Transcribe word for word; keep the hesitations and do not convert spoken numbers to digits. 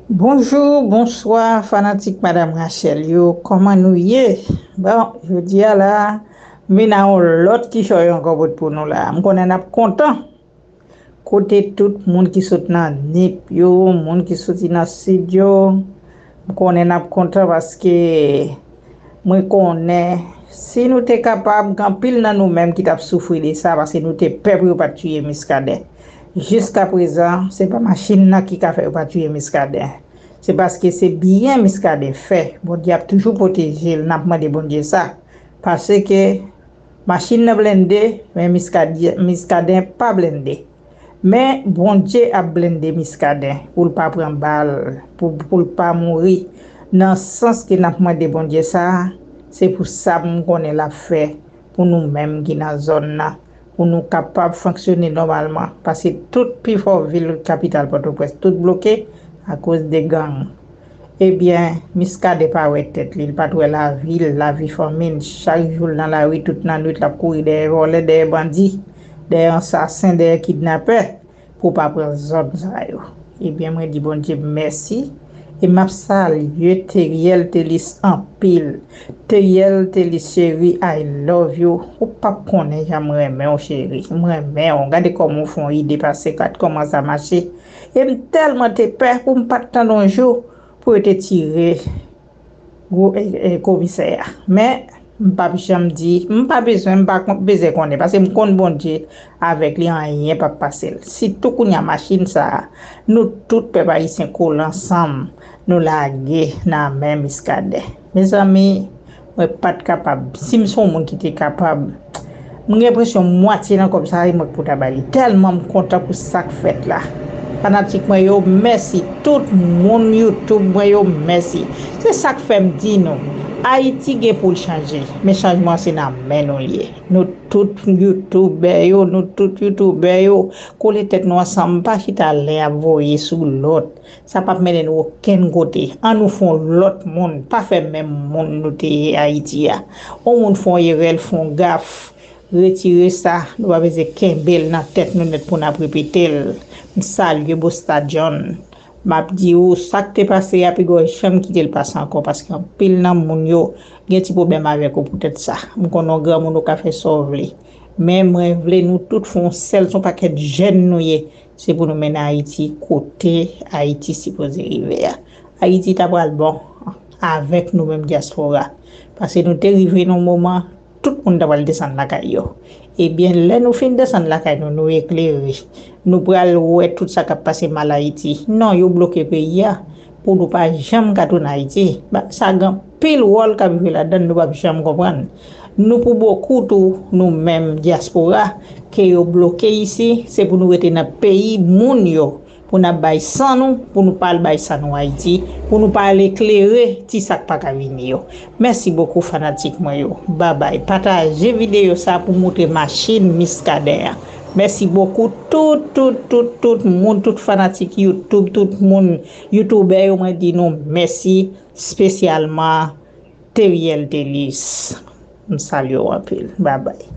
Bonjou, bonswa, fanatik Madam Rachel yo, kòman nou ye? Bon, jodi a la, m vin a yon lòt kichòy ankò pou, pou nou la. M konnen n ap kontan. Kote tout moun ki sot nan Nip yo, moun ki soti nan Sid yo, m konnen n ap kontan paske mwen konnen si nou te kapab, gen anpil nan nou menm ki t ap soufri de sa, paske nou te pè pou yo pa t tiye Miskaden. Jiska prezan, se pa machin nan ki ka fè yo pa tiye Miskaden. Se paske se byen Miskaden fè. Bondye ap toujou pwoteje l, n ap mande Bondye sa. Paske machin nan blende, men Miskaden, Miskaden pa blende. Men Bondye ap blende Miskaden pou l pa pran bal, pou, pou l pa mouri. Nan sans ke n ap mande Bondye sa, se pou sa m konnen l ap fè pou nou menm ki nan zòn nan, pou nou kapab fonksyone nòmalman. Paske tout pi fò vil kapital Pòtoprens, tout bloke akoz de gang. Ebyen, Miskaden pa wè tèt li, li pa t wè lavi l, lavi fanmi l. Chak jou l nan lari, tout nan nwit l ap kouri dèyè vòlè, dèyè bandi, dèyè ansasen, dèyè kidnapè, pou pa pran zòn sa yo. Ebyen, mwen di Bondye mèsi. E m ap salye Teriel Telis anpil. Teriel Telis cheri, I love you. Ou p ap konnen jan m renmen w cheri. M renmen w. Gade kòman w fè yon ide pase, gad kòman sa mache. E m tèlman te pè pou m pa t tande yon jou pou yo te tire gwo, e, e, komisè a. Men, m p ap janm di, m pa bezwen, m pa kon- bezwen konnen, paske m konn Bondye avèk li, anyen p ap pase l. Sitou kounye a machin sa a, nou tout pèp ayisyen kole ansanm, nou lage nan men Miskaden. Mezanmi, mwen pa t kapab. Si m se yon moun ki te kapab, m gen enpresyon mwatye nan kòb sa a, e mwen k pou ta ba li. Tèlman m kontan pou sa k fèt la. Fanatik mwen yo, mèsi. Tout moun YouTube mwen yo, mèsi. Se sa k fè m di nou, Ayiti gen pou l chanje. Men chanjman an se nan men nou l ye. Nou tout youtubè yo, nou tout youtubè yo, kole tèt nou ansanm, pa chita len ap voye sou lòt. Sa p ap mennen nou okenn kote. An nou fè yon lòt moun, pa fè menm moun nou te ye Ayiti a. Yon moun fè yon erè, l fè yon gaf, retire sa, nou pa bezwen kenbe l nan tèt nou nèt pou n ap repete l. M salye Bosta John. M ap di ou, sa k te pase a, piga w janm kite l pase ankò, paske anpil nan moun yo gen ti pwoblèm avèk ou poutèt sa. M konnen w granmoun, ou ka fè sa w vle. Men mwen vle nou tout fè yon sèl, se yon pakèt jèn nou ye. Se pou nou mennen Ayiti kote Ayiti sipoze rive a. Ayiti ta pral bon avèk nou menm dyaspora. Paske nou te rive nan yon moman, tout moun ta pral desann lakay yo. Ebyen, lè nou fin desann lakay nou, nou eklere. Nou pral wè tout sa k ap pase mal Ayiti. Non, yo bloke peyi a pou nou pa janm ka tounen Ayiti. Ba, sa gen anpil wòl k ap jwe ladan l, nou p ap janm konprann. Nou pou bokou tou, nou menm dyaspora, ke yo bloke isi, se pou nou rete nan peyi moun yo, pou n ap bay san nou, pou nou pa al bay san nou Ayiti, pou nou pa al eklere ti sa k pa ka vini yo. Mèsi bokou fanatik mwen yo. Babay. Pataje videyo sa pou moutre machin Miskaden an. Mèsi bokou tout, tout, tout, tout moun, tout fanatik YouTube, tout moun, youtubè yo, mwen di nou mèsi, espesyalman Teriel Telis. M salye w anpil. Babay.